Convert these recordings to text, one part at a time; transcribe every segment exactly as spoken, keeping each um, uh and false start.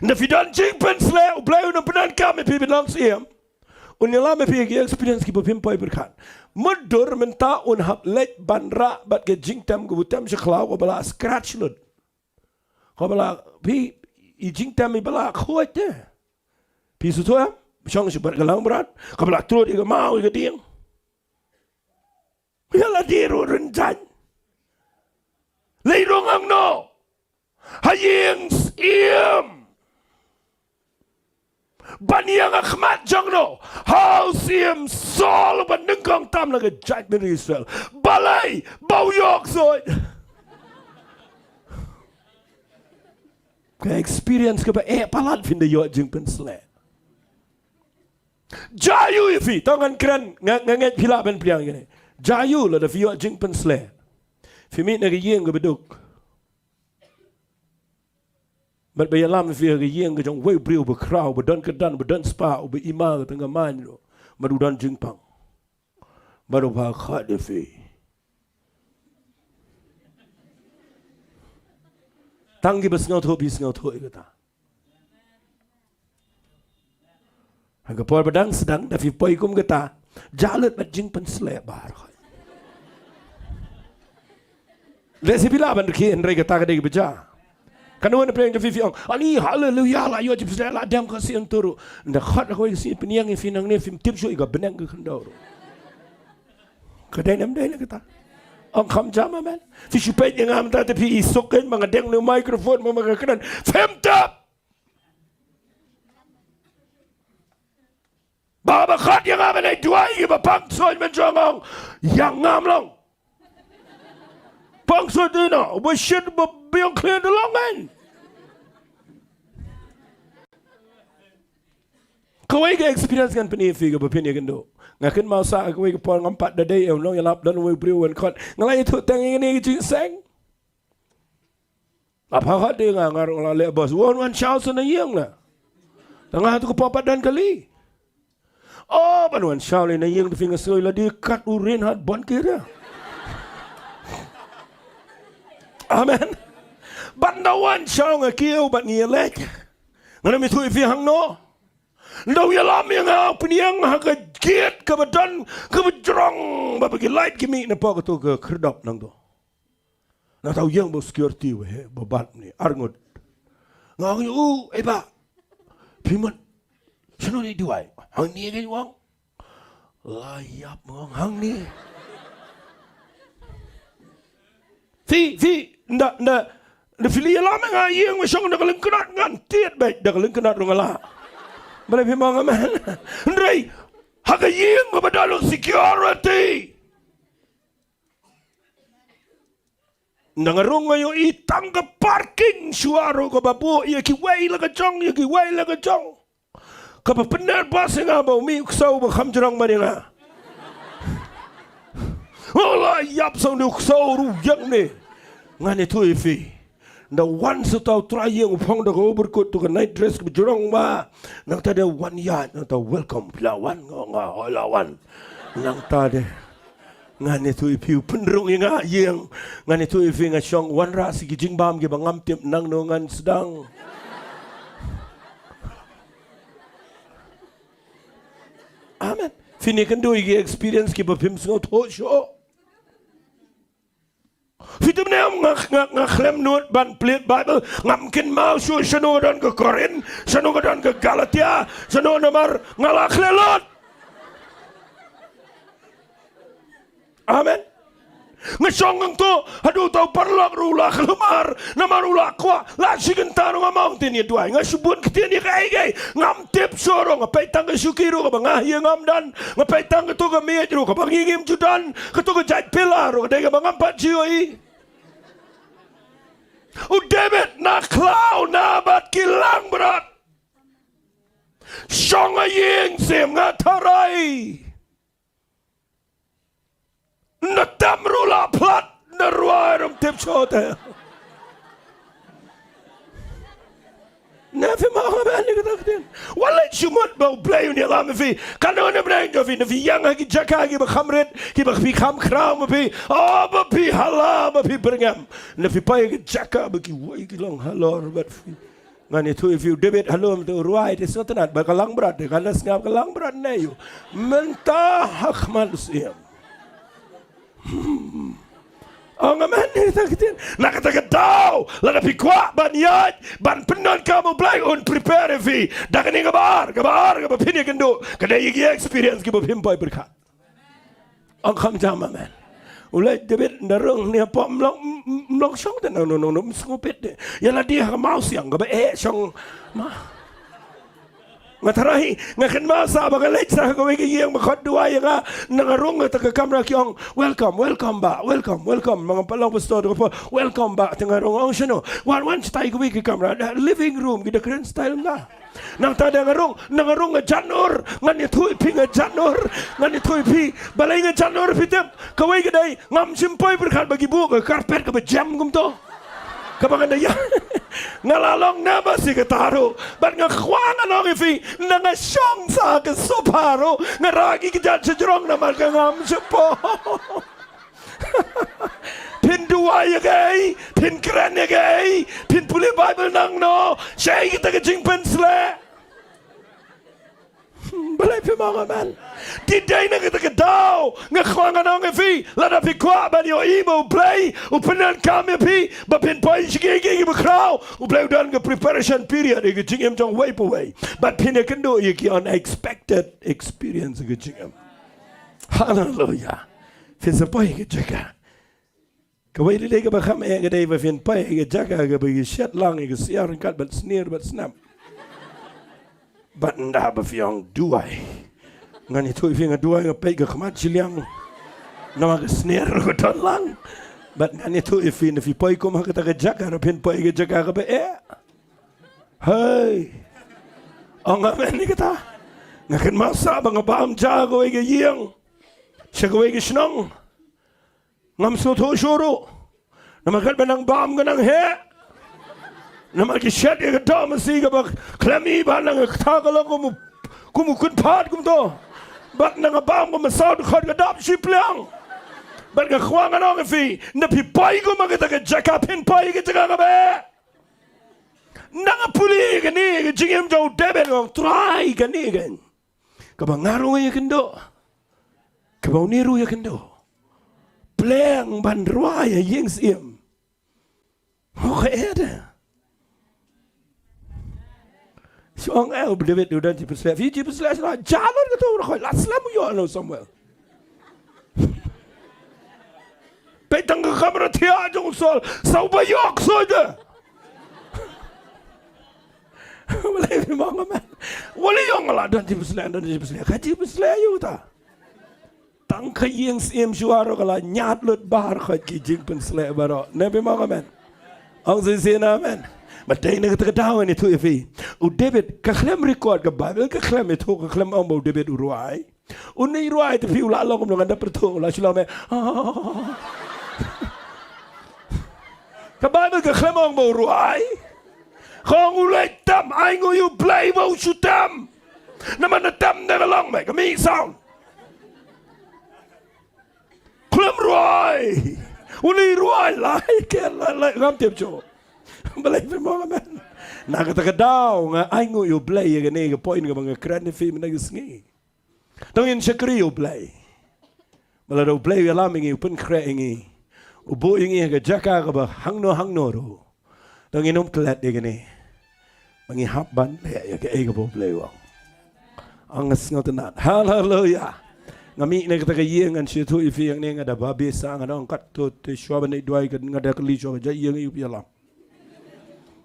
Nda phi don jingpynsleh, U Blei un ym pyndonkam ïa phi ban long syiem. Un ïalam ïa phi ki experience kiba phim poi pyrkhat. Mutdur mynta un hap leit ban rah bad ka jingtem kaba tem sha khlaw kaba la scratch lut. Kaba la phi i jingtem iba la khuid te. Phi sngewthuh em? Shong sha bad ka langbrot kaba la trud ïa ka maw ïa ka dieng. Ïa la dei ruh rynjang. Lei rung hangno? Ha ïing syiem. Ban ïeng ha khmat jong no? Ha u syiem Saul uba nyngkong tam na ka jaitbynriew Israel. Balei ba u ïoh ksuid? Ka experience kaba eh palat phin da ïoh jingpynsleh. Jia aiu ïa phi, to ngan kren, nga, nga ngeit phi lah ban pdiang ïa kane. Jia aiu lada phi ïoh jingpynsleh. Phi mih na ka ïing kaba duk. Bad ba ïalam ïa phi ha ka ïing ka jong uwei u briew uba khraw, uba don kyrdan, uba don spah, uba i ma ka tnga main ruh. Bad u don jingpang. Bad u pha khot ïa phi. Tang kiba sngewthuh phi sngewthuh ïa kata. Ha ka por ba dang sdang da phi poi kum kata, jia lut bad jingpynsleh baroh. Lehse phi lah ban rkhie hynrei kata ka dei kaba jia. Kano na pdeng da phi phi ong, ani haleluya, la ïoh jingpynsleh, la dem ka sien turu. Nda khot kawei ka sngi pynïeng ïa phi nangne phim tip shuh ïa ka bneng ka khyndew ruh. Ka dei ne ym dei ne kata? Ong kham jam amen. Phi shu peit ïa nga mynta te phi i suk kein ma nga deng ne microphone ma nga kren. Phim tip. Ba ba khot ïa nga ban ai duwai ïa ba pang soi men jong ong ïa ngam long. Pang soi dina ba shit ba biang clear da long men. Kawei ka experience ngan pyni phi kaba phin ïakynduh. Nga kynmaw sa kawei ka por ngam pat da dei em long ïalap don uwei u briew wan khot. Nga la ïathuh tang ïa kane ka jingseng. Ap ha khat de nga ngar ong la leh bos wan wan shaw sa na ïing na. Tang ha tu ka pop pat don kali. Oh ban wan shaw le na ïing tu phi nga soi la di kat u rin hat bon kira. Amen. Ban da wan shaw nga kiew ban ngi lek. Nga na mi thui phi hang no. Nda u ïalam ïa nga pynïeng ha ka gate kaba don kaba jrong ba ba ki light ki mih na pok tu ka khyrdop nang tu. Na tau ïeng ba security ba he ba bat ni arngut. Nga ong u ei ba. Phi mut. Shano ni duwai. Hang ni ngi wang. La ïap ngong hang ni. Phi phi nda nda nda phi li ïalam nga ïeng ba shong da ka lyngknat ngan tiet beit da ka lyngknat rung ala. Balei phi mong amen. Hynrei ha ka ïeng ba da lo security. Nda nga rung nga ïohi tang ka parking shuwa ruh kaba buh ïa kiwei la ka jong ïa kiwei la ka jong. Kaba pynner bas ïa nga ba u mih u ksew ba kham jrong man ïa nga. Ula ïap sa u ksew ruh ïeng ne. Ngan ïathuh ïa phi. Nda wan sa tau trai ïeng u phong da ka overcoat tu ka night dress kaba jrong ba. Nangta de wan ïaid nangta welcome phi la wan nga nga hoi la wan. Nangta de. Ngan ïathuh ïa phi u pynrung ïa nga ïeng. Ngan ïathuh ïa phi nga shong wanrah sa ki jingbam kiba ngam tip nangno ngan sdang. Amen. Phin ïakynduh ïa ki experience kiba phim sngewthuh shuh. Phi tip ne em nga nga nga khlem nud ban plie Bible ngam kynmaw shuh shano don ka Korinth shano don ka Galatia shano namar nga la khlem lut. Amen. Nga shong ngang tu haduh tau paralok ruh la khlem ar namar u la kwah la shi kynta ruh ngam ong tin ïa duwai nga shu bun ktien ïa kaei kaei ngam tip shuh ruh nga peit tang ka shuki ruh kaba nga ïa ngam don nga peit tang ka tu ka miej ruh kaba ngi ngim ju don ka tu ka jait pila ruh ka dei kaba ngam pat ju ïohi. U David na khlaw na bad ki langbrot. Shong ha ïing sim nga tharai. Na tam ruh la plat na ruai rum tip shot eh. Na phi ma ha ban ni kata kata. Wala shumut ba u Blei u ni la me phi. Kan na bneng jo phi na phi ïeng ha ki jaka kiba kham rit kiba phi kham khraw ma phi. Oh ba phi hala ba phi byrngem. Na phi poi ki jaka ba ki wei ki long halor bad phi. Ngan ïathuh ïa phi, u David halor mynta u rwai te sngewtynnat ba ka langbrot te, ka la sngap ka langbrot ne ïa u. Mynta ha khmat u syiem. Ong amen ïa kata ka ktien. Na kata ka daw, lada phi kwah ban ïaid ban pyndonkam u Blei, un prepare ïa phi da kane kaba ar, kaba ar kaba phin ïakynduh. Ka dei ïa ki experience kiba phim poi pyrkhat. Ong kham jam amen. U leit David, ynda rung ne pom, ym long, ym long shong te, no, no, no, no, ym sngewbit te. Ïa lade ha ka mawsiang kaba eh shong ma. Nga tharai, nga kynmaw sa ba nga leit sha kawei ka ïing ba khot duwai ïa nga, ynda nga rung ha kata ka kamra ki ong, "Welcome, welcome bah, welcome, welcome." Ma nga pat long pastor, ka por, "Welcome bah," te nga rung, ong, "Shano?" "Wan, wan shatai kawei ka kamra, da living room, ki da kren style nga." Nangta ynda nga rung, ynda nga rung nga jan ur, ngan ïathuh ïa phi nga jan ur, ngan ïathuh ïa phi balei nga jan ur, phi tip, kawei ka dei, ngam shym poi pyrkhat ba ki buh ka carpet kaba jem kumto. Kaba ngan da ïa. Nga la long nervous ïa kata ruh. Bad nga kwah ngan ong ïa phi, ynda nga shong sha ka sofa ruh, nga rah ki kjat shajrong namar ka ngam shym poi. Phin duwai ïa kaei, phin kren ïa kaei, phin pule Bible nangno, shaei kata ka jingpynsleh. Balei phim ong amen? Te dei na kata ka daw nga kwah ngan ong ïa phi, lada phi kwah ban ïohi ba u Blei u pyndonkam ïa phi ba phin poi sha kiei kiei kiba khraw, u Blei u don ka preparation period ïa ka jingim jong uwei pa uwei. Bad phin ïakynduh ïa ki unexpected experience ïa ka jingim. Haleluya. Phin sa poi ïa ka jaka. Kawei lei lei kaba kham eh ka dei ba phin poi ïa ka jaka kaba ki shet lang ïa ka syiar ryngkat bad snier bad snam. Bad ynda ba phi ong duwai, ngan ïathuh ïa phi, nga duwai nga peit ka khmat shiliang. Namar ka snier ka don lang. Bad ngan ïathuh ïa phi, ynda phi poi kum ha kata ka jaka, ruh phin poi ïa ka jaka kaba eh. Hei. Ong amen ïa kata. Nga kynmaw sa ba nga bam ja kawei ka ïing, sha kawei ka shnong. Ngam sngewthuh shuh ruh. Namar katba nang bam ka nang heh. Namar ki shet ïa ka doh masi kaba khlem i ba nang kata ka long kum u, kum u kynphad kumto. Bad nang bam ka masaw dkhot ka dap shi pliang. Bad nga kwah ngan ong ïa phi, ynda phi poi kum ha kata ka jaka phin poi ïa ka jaka kaba eh. Nang pule ïa kane ka jingim jong u David, nga ong Trai, kane ka kaba nga ruh nga ïakynduh, kaba une ruh u ïakynduh. Pleng ban rwai ha ïing syiem. Mo ka eh de. Shu ong eh u David u don jingpynsleh. Phi jingpynsleh shuh, jalon kato u rkhoi, la slem u ïoh na u Samuel. Peit tang ka kamra thiah jong u Saul, sa u ba ïoh ksoh de. Balei phim ong amen? Balei ong la don jingpynsleh, don jingpynsleh. Ka jingpynsleh ïa uta. Tang ka ïing syiem shuwa ruh ka la ñiad lut bar khoit ki jingpynsleh baroh. Ne phim ong amen? Ong shisien amen. Bad dei na kata ka daw ngan ïathuh ïa phi. U David, ka khlem record ka Bible, ka khlem ïathuh, ka khlem ong ba u David u rwai. Une i rwai te phi u la long kumno, ngan da pyrthuh, u la shu long me. Ka Bible ka khlem ong ba u rwai. Ka ong u leit tem, ainguh ïa u Blei ba u shu tem. Namar na tem da ka long me, ka mih sound. Khlem rwai. Une i rwai, lai ke lai, lai, ngam tip shuh. Balei phim ong amen? Na kata ka daw nga ainguh ïa u Blei ïa kane ka point kaba nga kren ïa phi mynta ka sngi. To ngin shakri ïa u Blei. Ba lada u Blei u ïalam ïa ngi, u pynkhreh ïa ngi, u buh ïa ngi ha ka jaka kaba hangno hangno ruh, to ngin ym klet ïa kane. Ba ngi hap ban leh ïa kaei kaba u Blei u ong. Ong nga sngewtynnat. Haleluya. Nga mih na kata ka ïing ngan shu ïathuh ïa phi hangne, nga da babe sa, nga da ong katto te shuwa ban leit duwai, nga da kylli shuwa ka jaka ïing ïa u ïalam.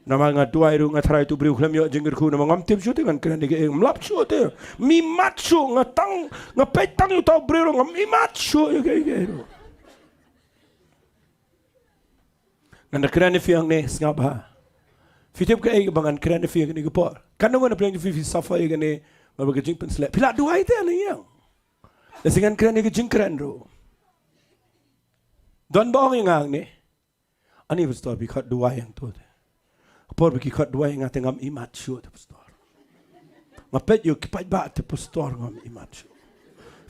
Namar nga duwai ruh nga tharai tu briew khlem ïoh jingkyrkhu, namar ngam tip shuh te ngan kren ïa kaei, ngam lap shuh te. Mih mat shuh, nga tang, nga peit tang ïa uta u briew ruh, ngam mih mat shuh ïa kaei kaei ruh. Ngan da kren ïa phi hangne, sngap bha. Phi tip kaei kaba ngan kren ïa phi ha kane ka por? Katno ngan da pynlong ïa phi, phi suffer ïa kane, namar ka jingpynsleh. Phi la duwai te na ïing. Lehse ngan kren ïa ka jingkren ruh. Don ba ong ïa nga hangne. Ani pastor, phi khot duwai hangto te. Ka por ba ki khot duwai ïa nga te ngam ïohi mat shuh te pastor. Nga peit ïa ki paidbah te pastor, ngam ïohi mat shuh.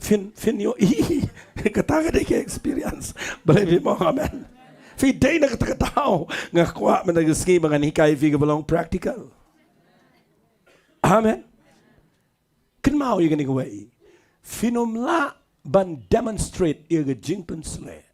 Phin, phin ïohi. Kata ka dei ka experience. Balei phim ong amen? Phi dei na kata ka daw. Nga kwah mynta ka sngi ba ngan hikai ïa phi kaba long practical. Amen. Kynmaw ïa kane kawei. Phin ym lah ban demonstrate ïa ka jingpynshlur